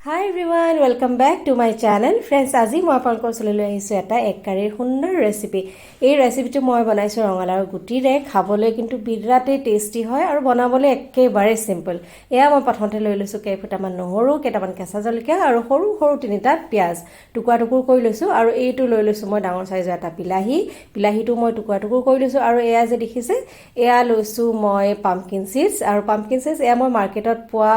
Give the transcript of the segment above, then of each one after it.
Hi everyone, welcome back to my channel. Friends, আজি মই আপোনালোকৰ ওচৰলৈ লৈ আহিছোঁ এটা এগ কাৰীৰ সুন্দৰ ৰেচিপি। এই ৰেচিপিটো মই বনাইছোঁ ৰঙালাওৰ গুটিৰে। খাবলৈ কিন্তু বিৰাটেই টেষ্টি হয় আৰু বনাবলৈ একেবাৰে চিম্পল। এয়া মই প্ৰথমতে লৈ লৈছোঁ কেইফুটামান নহৰু, কেইটামান কেঁচা জলকীয়া আৰু সৰু সৰু তিনিটা পিঁয়াজ টুকুৰা টুকুৰ কৰি লৈছোঁ। আৰু এইটো লৈ লৈছোঁ মই ডাঙৰ চাইজৰ এটা বিলাহী। বিলাহীটো মই টুকুৰা টুকুৰ কৰি লৈছোঁ। আৰু এয়া যে দেখিছে, এয়া লৈছোঁ মই পাম্পকিন চিডছ। আৰু পাম্পকিন চিডছ এয়া মই মাৰ্কেটত পোৱা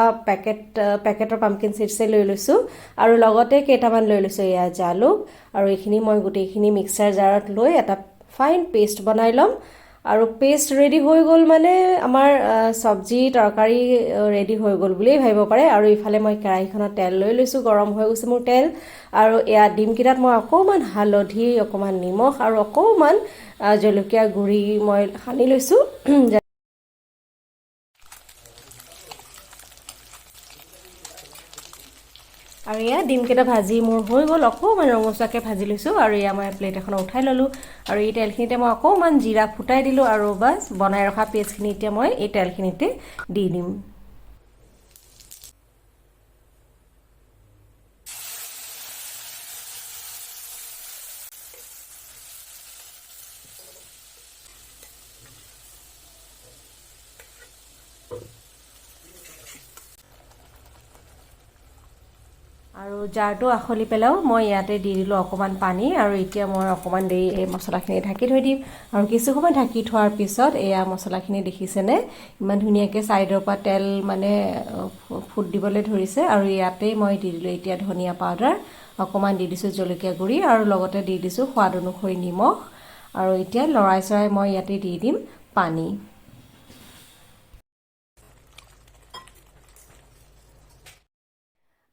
পেকেটৰ পাম্পকিন চিডছে লৈ লৈছোঁ। আৰু লগতে কেইটামান লৈ লৈছোঁ এয়া জালুক। আৰু এইখিনি মই গোটেইখিনি মিক্সাৰ জাৰত লৈ এটা ফাইন পেষ্ট বনাই ল'ম। আৰু পেষ্ট ৰেডি হৈ গ'ল মানে আমাৰ চব্জি তৰকাৰী ৰেডি হৈ গ'ল বুলিয়েই ভাবিব পাৰে। আৰু ইফালে মই কেৰাহীখনত তেল লৈ লৈছোঁ, গৰম হৈ গৈছে মোৰ তেল। আৰু এয়া ডিমকেইটাত মই অকণমান হালধি, অকণমান নিমখ আৰু অকণমান জলকীয়া গুড়ি মই সানি লৈছোঁ। আৰু এয়া ডিমকেইটা ভাজি মোৰ হৈ গ'ল, অকণমান ৰঙচুৱাকৈ ভাজি লৈছোঁ। আৰু এয়া মই প্লেট এখনত উঠাই ল'লোঁ। আৰু এই তেলখিনিতে মই অকণমান জিৰা ফুটাই দিলোঁ আৰু বাছ, বনাই ৰখা পেষ্টখিনি এতিয়া মই এই তেলখিনিতে দি দিম। আৰু জাৰটো আখলি পেলাইও মই ইয়াতে দি দিলোঁ অকণমান পানী। আৰু এতিয়া মই অকণমান দেৰি এই মছলাখিনি ঢাকি থৈ দিম। আৰু কিছু সময় ঢাকি থোৱাৰ পিছত এয়া মছলাখিনি দেখিছেনে, ইমান ধুনীয়াকৈ ছাইডৰ পৰা তেল মানে ফুট দিবলৈ ধৰিছে। আৰু ইয়াতেই মই দি দিলোঁ এতিয়া ধনিয়া পাউডাৰ অকণমান, দি দিছোঁ জলকীয়া গুড়ি আৰু লগতে দি দিছোঁ সোৱাদ অনুসৰি নিমখ। আৰু এতিয়া লৰাই চৰাই মই ইয়াতে দি দিম পানী।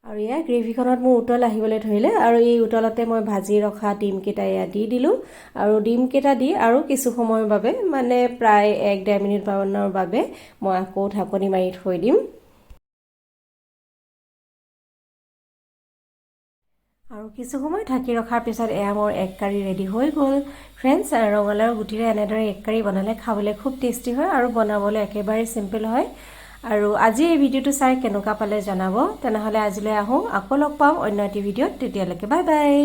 আৰু এয়া গ্ৰেভিখনত মোৰ উতল আহিবলৈ ধৰিলে। আৰু এই উতলতে মই ভাজি ৰখা ডিমকেইটা এয়া দি দিলোঁ। আৰু ডিমকেইটা দি আৰু কিছু সময়ৰ বাবে, মানে প্ৰায় 1-1.5 মিনিটমানৰ বাবে মই আকৌ ঢাকনি মাৰি থৈ দিম। আৰু কিছু সময় ঢাকি ৰখাৰ পিছত এয়া মোৰ এগ কাৰী ৰেডি হৈ গ'ল। ফ্ৰেণ্ডছ, ৰঙালাওৰ গুটিৰে এনেদৰে এগ কাৰী বনালে খাবলৈ খুব টেষ্টি হয় আৰু বনাবলৈ একেবাৰে চিম্পল হয়। আৰু আজি এই ভিডিঅ'টো চাই কেনেকুৱা পালে জনাব। তেনেহ'লে আজিলৈ আহোঁ, আকৌ লগ পাম অন্য এটি ভিডিঅ'ত। তেতিয়ালৈকে বাই বাই।